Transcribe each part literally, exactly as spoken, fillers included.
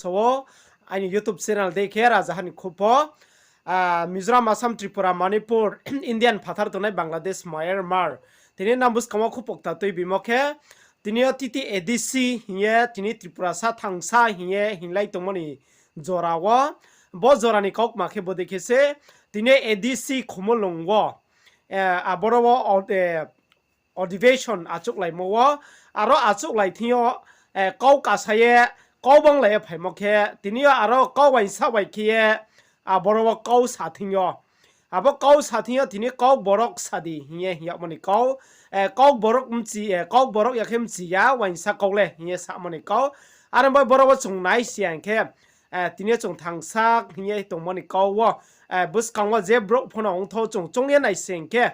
o, aini YouTube channel dei khe Rajaha ni Khupo, ah, Mizoram, Assam, Tripura, Manipur, Indian phathar tongnai Bangladesh, Myanmar. Tini nang buskang wo khupokta tuibimo khe, tini yo T T A D C hing ye, tini Tripura sa thangsa hing ye hinglai tongmo ni jora wo, bo jora ni kaukma khe bodei khe se, tini yo A D C Khumulwng wo, eh, aboro wo, eh, Adhiveshon achouhlaimo wo, aro achouhlai thing yo, eh, kau kasa ye, kau banglai ye phaimo khe, tini yo aro kau uaingsa bai khe ye, aboro wo kau sa thing yo. Abo kau sa thing yo tini Kokborok sa di hing ye hing yagmo ni kau, eh, Kokborok mchi, eh, Kokborok ya khe mchi ya, uaingsa kau le hing ye samo ni kau. Are bai boro wo chung nai si ya hing khe, eh, tini yo chung thangsa hing ye tongmo ni kau wo, eh, buskang wo je brouh pho no ongthou chung choung ye nai si hing khe,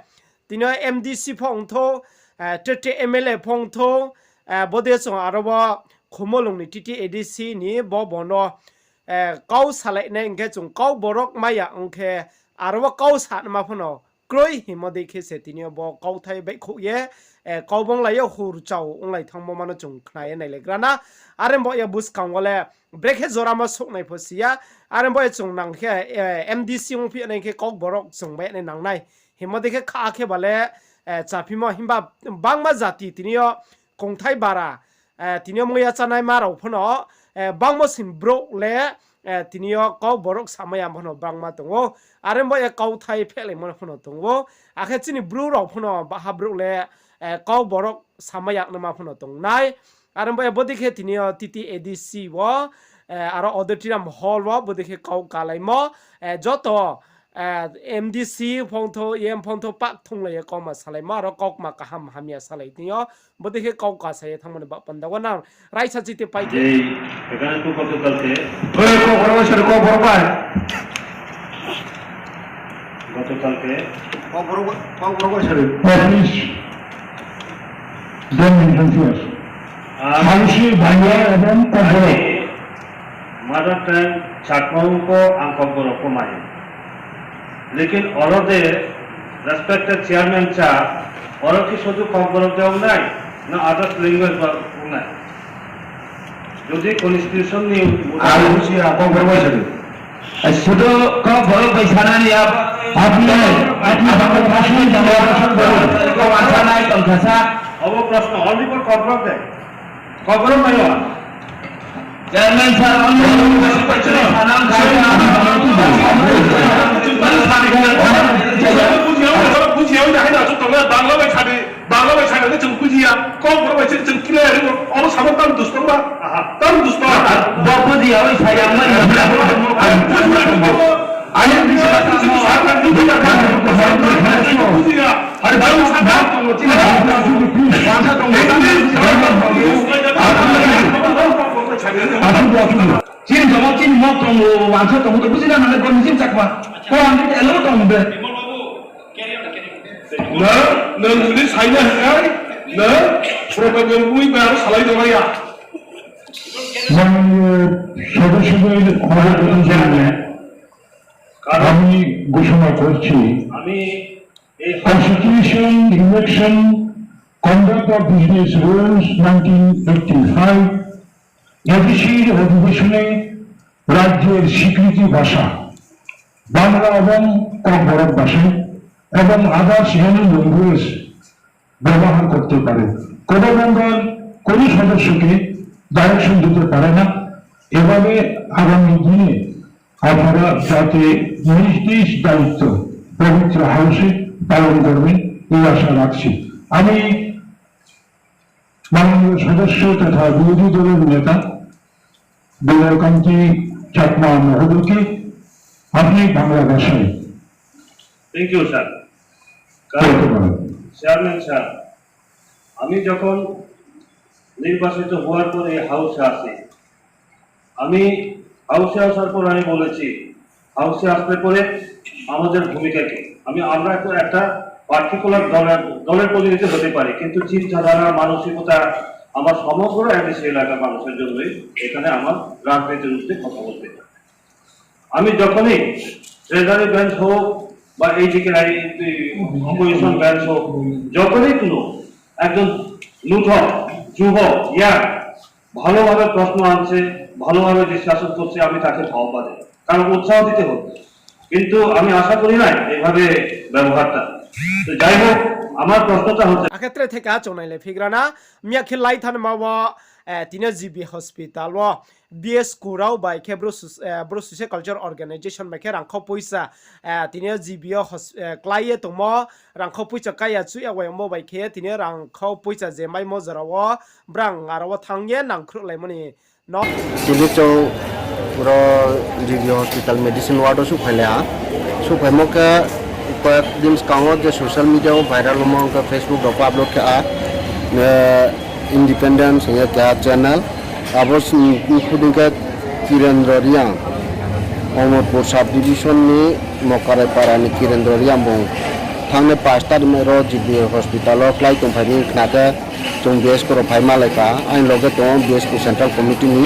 tini yo M D C pho ongthou, eh, tre tre M L A pho ongthou, eh, bodei chung aro wo Khumulwng ni T T A D C ni bo bo no, eh, kau salai nai hing khe chung Kokborok mai ya ong khe aro wo kau sanma pho no kroi hingmo dei khe se tini yo bo kauthai baihkhouh ye, eh, kau banglai ye hur chao onglai thangmo ma no chung khna ye nailaigra na. Are bo ye buskang wo le brekhe joramo souhnai pho si ya. Are bo ye chung nang khe, eh, M D C ongphi nai khe Kokborok chung bai nai nangnai. Hingmo dei khe kha khe ba le, eh, chaphimo himba bangma jati tini yo kongthai bara, eh, tini yo muiya chánai ma rao pho no, eh, bangmo sin brouh le, eh, tini yo Kokborok samai ya pho no bangma tong ou. Are bo ye kauthai phehlaimo pho no tong ou. Akhe chini bru rao pho no baha brouh le, eh, Kokborok samai ya naima pho no tong nai. Are bo ye bodei khe tini yo T T A D C wo, eh, aro auditorium hall wo bodei khe kau kalaimo, eh, joto, eh, M D C phongthou, E M phongthou pak thunglai ye kauma salaimo, aro kaukma kaham hamya salai thing yo, bodei khe kau kasa ye thanngmo ni baoh panda wo nang raisa chiti pai khe. এই এখানে তো গতকালকে ওই কবর বসে রে, কবর ভাই। গতকালকে কবর, কবর বসে রে। Office, then entrance. আর হাউসি ভাইয়া এবং কবর। আমি mother tongue Chakma ko ang Kokborok ko mai. Lekin oro de respected chairman sir, oro ki sudu Kokborok de ong nai, na others language ba ong nai? Jodi constitution ni Ang buji ya, Kokborok bai sadi. Sudu Kokborok bai sanani ya. Apni, apni Bangla bhasha ni Bangla bhasha ni Kokborok bai sanai tongthasa. Abo proshno, only for Kokborok de. Kokborok bai o. Chairman sir, only for Kokborok bai sanai. Bangla bai sadi. Bangla bai sanai le chung buji ya, Kokborok bai se chung clear ri, obo samo tam dustong ba? Aha. Tam dustong. Bo buji ya, oi, saya mai. Ayo, bisa. Buji ya. Are, bang sa ba tong, chini. Chini jama, chini mok tong, wansa tong, buji na, nang le, bo ni chini Chakma. Ko ang ni elo tong de. Nang, nang bini saina hinai, nang, program ni bui ba salai tong ya. মাননীয় সদস্যদের অনুমোদন জানিয়ে আমি ঘোষণা করছি, আমি এই constitution, election, conduct of business rules nineteen eighty five, এডিসির অধিবেশনে রাজ্যের স্বীকৃতি ভাষা বাংলা এবং ককবরক ভাষায় এবং others any language ব্যবহার করতে পারে। কোনো member কোনো সদস্যকে direction দিতে পারে না। এভাবে আগামী দিনে আপনারা যাতে নিজ নিজ দায়িত্ব পবিত্র হাউসে পালন করবেন, এই আশা রাখছি। আমি মাননীয় সদস্য তথা বিরোধী দলের নেতা বিমল কান্তি চাকমা মহোদয়কে আপনি বাংলা ভাষায় Thank you, sir. কারণ, চেয়ারম্যান স্যার, আমি যখন নির্বাচিত হওয়ার পরে এই হাউসে আসি, আমি হাউসে আসার পর আমি বলেছি, হাউসে আসলে পরে আমাদের ভূমিকা কি? আমি, আমরা তো একটা পার্টিকুলার দলের, দলের প্রতিনিধি হতে পারি, কিন্তু চিন্তাধারা, মানসিকতা আমার সমগ্র এডিসি এলাকার মানুষের জন্যই এখানে আমার রাজনীতির উদ্যোগ কথা বলতে হয়। আমি যখনই ট্রেজারি বেঞ্চ হোক বা এইদিকে এই, এই অপোজিশন বেঞ্চ হোক, যখনই কোনো একজন নূতন, যুবক, ইয়াং ভালোভাবে প্রশ্ন আনছে, ভালোভাবে যে শাসন করছে, আমি তাকে ভাও পাচ্ছি, কারণ উৎসাহ দিতে হবে। কিন্তু আমি আশা করি না এইভাবে ব্যবহারটা। তো যাই হোক, আমার প্রশ্নটা হচ্ছে, akhe tre theka chung nailai phigra na, miya khe lai thanma wo, eh, tini GB hospital wo BSCO rao bai khe Bru Soci-, eh, Bru Social Culture Organization bai khe rangkhau poicha, eh, tini GB yo hos-, eh, klái ye tongmo, rangkhau poicha kaiya chuh ya wai ongmo bai khe tini rangkhau poicha je maimo jora wo brang aro wo thanng ye nangkhruhlaimo ni no. Tini chung ro GB hospital medicine ward wo souhphailai ha. Souhphaimo khe কয়েক দিন skang wo je social media wo viral ongmo ong khe Facebook rao pho upload khe ha, eh, Independence hing ye keha channel. Abo s-, phuh dei khe Kirendra Reang, Omorpur sub division ni Mokarai para ni Kirendra Reang bung thangnai পাঁচ তারিখ mai ro GB hospital wo klái tongphai mi khna khe, chung BSCO rao phai malai kha, aini loge tong BSCO central committee ni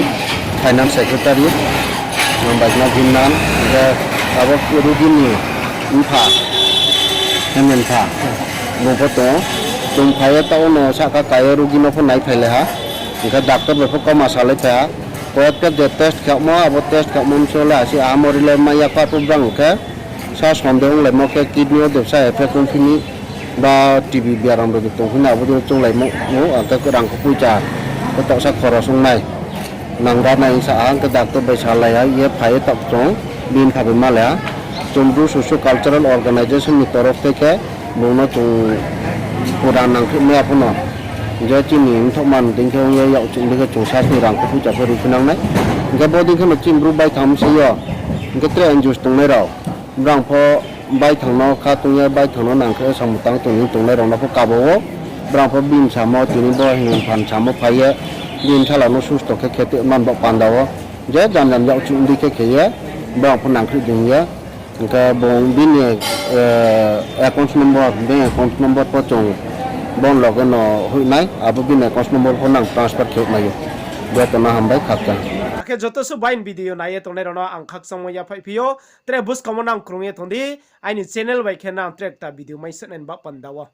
finance secretary, Baikna Gimnan, hing khe abo rugi ni mpha, Hemen pha, bung pho tong ou. Chung phai ye taoh wo no sahka kai ye rugi no pho naiphailai ha, hing khe doctor bai pho kauma salai phai ha. কয়েকটা je test khe yagmo, abo test khe yagmo bsing le asi ahamo ri le mai ya kha, arphuh brang khe sa সন্দেহ onglaimo khe kidney wo debsa effect ongphi ni ba TB biaram rao de tongphi ni abo dei chounglaimo, ang khe rangkhau poicha khe taohsa khoros ong nai, nang ra nai sa ha, ang khe doctor bai salai ha, ye phai ye taoh chung bini pha bai malai ha. Chung Bru Socio Cultural Organization ni torof thai khe bung no chung pura nangkhruh mai ya pho no. Je chini mthohma ni dei khe ong ye yak chini dei khe chung sasni rangkhau poicha pho ri phi nang nai. Hing khe bo dei khe no chini Bru baithang bsing yo, hing khe tre NGOs tongnai rao, brang pho baithang no kha tong ye baithang no nangkhruh ye samung tang tong ni tongnai rao no pho kaba ou. Brang pho bini samo tini bo hing phan samo phai ye bini bsala no susto khe khe tei man baoh panda wo. Je jan jan yak chini dei khe khe ye brang pho nangkhruh di hing ye. Hing khe bung bini, eh, account number, bank account number pho chung bon loge no hoih nai, abo bini account number pho nang transfer khe mai ou. Joto no hambai khakchang. Akhe joto suh bai video nai ye tongnai rao no ang khakchangmo yaphaih phi ou, tre buskang wo nang krung ye tong di, aini channel bai khe nang tre kta video mai se nai ni baoh panda wo.